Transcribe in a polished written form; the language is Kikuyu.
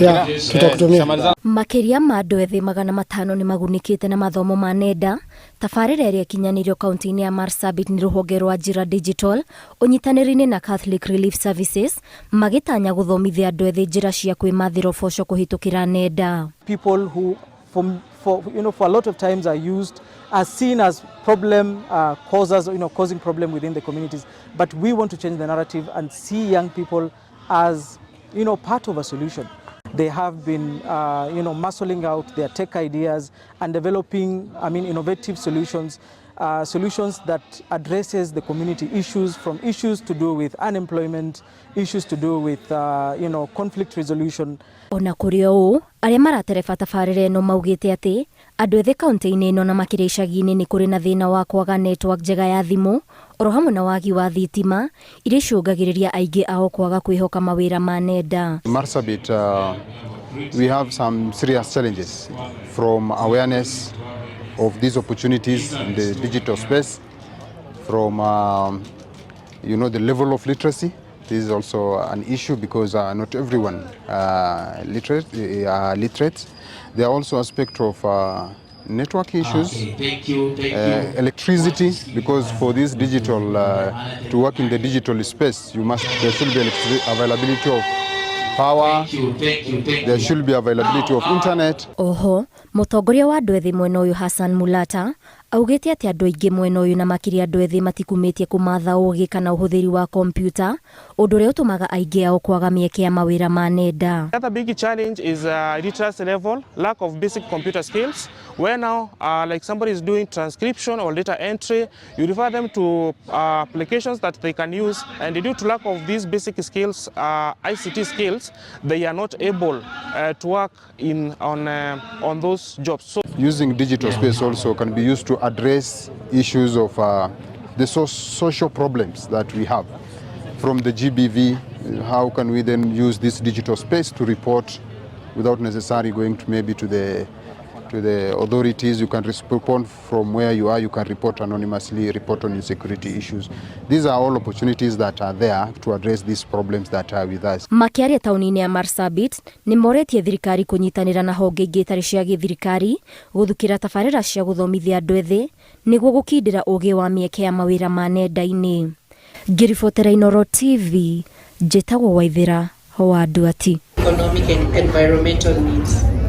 Yeah, tutakutumia. Makĩria ma andũ ethĩ 500 nĩ magunĩkĩte na mathomo ma nenda. Tabarĩra ĩrĩa ĩkinyanĩirio kaunti-inĩ ya Marsabit nĩ rũhonge rwa Ajira Digital ũnyitanĩri-inĩ na Catholic Relief Services magĩtanya gũthomithia andũ ethĩ njĩra cia kwĩmathĩra ũboco kũhĩtũkĩra nenda. People who for you know for a lot of times are used are seen as problem causers, causing problem within the communities, but we want to change the narrative and see young people as part of a solution. They have been muscling out their tech ideas and developing, I mean, innovative solutions, solutions that addresses the community issues, from issues to do with unemployment, issues to do with conflict resolution. Ona kũrĩ o ũũ, arĩa maratereba tabarĩra ĩno maugĩte atĩ andũ ethĩ kaunti-inĩ ĩno na makĩria icagi-inĩ nĩ kũrĩ na thĩna wa kwaga network njega ya thimũ oro hamwe na wagi wa thitima iria icũngagĩrĩria aingĩ ao kwaga kwĩhoka mawĩra ma nenda. Marsabit, we have some serious challenges from awareness of these opportunities in the digital space, from the level of literacy. This is also an issue because not everyone literate. There are also aspect of network issues, Okay, thank you, thank you. Electricity, because for this digital to work in the digital space, you must there should be availability of power. Thank you, thank you, thank There you. Should be availability of internet. Oho mũtongoria wa andũ ethĩ mwena ũyũ Hassan Mulata augĩte atĩ andũ aingĩ mwena ũyũ na makĩria andũ ethĩ matikumĩtie kũmatha ũgĩ kana ũhũthĩri wa kompiuta, ũndũ ũrĩa ũtũmaga aingĩ ao kwaga mĩeke ya mawĩra ma nenda. The other big challenge is literacy level, lack of basic computer skills, where now, like somebody is doing transcription or data entry, you refer them to applications that they can use, and due to lack of these basic skills, ICT skills, they are not able to work on those jobs. So Using digital space also can be used to address issues of the social problems that we have. From the GBV, how can we then use this digital space to report without necessarily going to maybe to the authorities? You can respond from where you are. You can report anonymously, report on insecurity issues. These are all opportunities that are there to address these problems that are with us. Makĩaria taũni-inĩ ya Marsabit nĩ moretie thirikari kũnyitanĩra na honge ingĩ itarĩ cia gĩthirikari gũthukĩra tabarĩra cia gũthomithia andũ ethĩ nĩguo gũkindĩra ũgĩ wa mĩeke ya mawĩra ma nenda-inĩ. Ngĩribotera Inooro TV, njĩtagwo Waithĩra wa Nduati. Economic and environmental needs.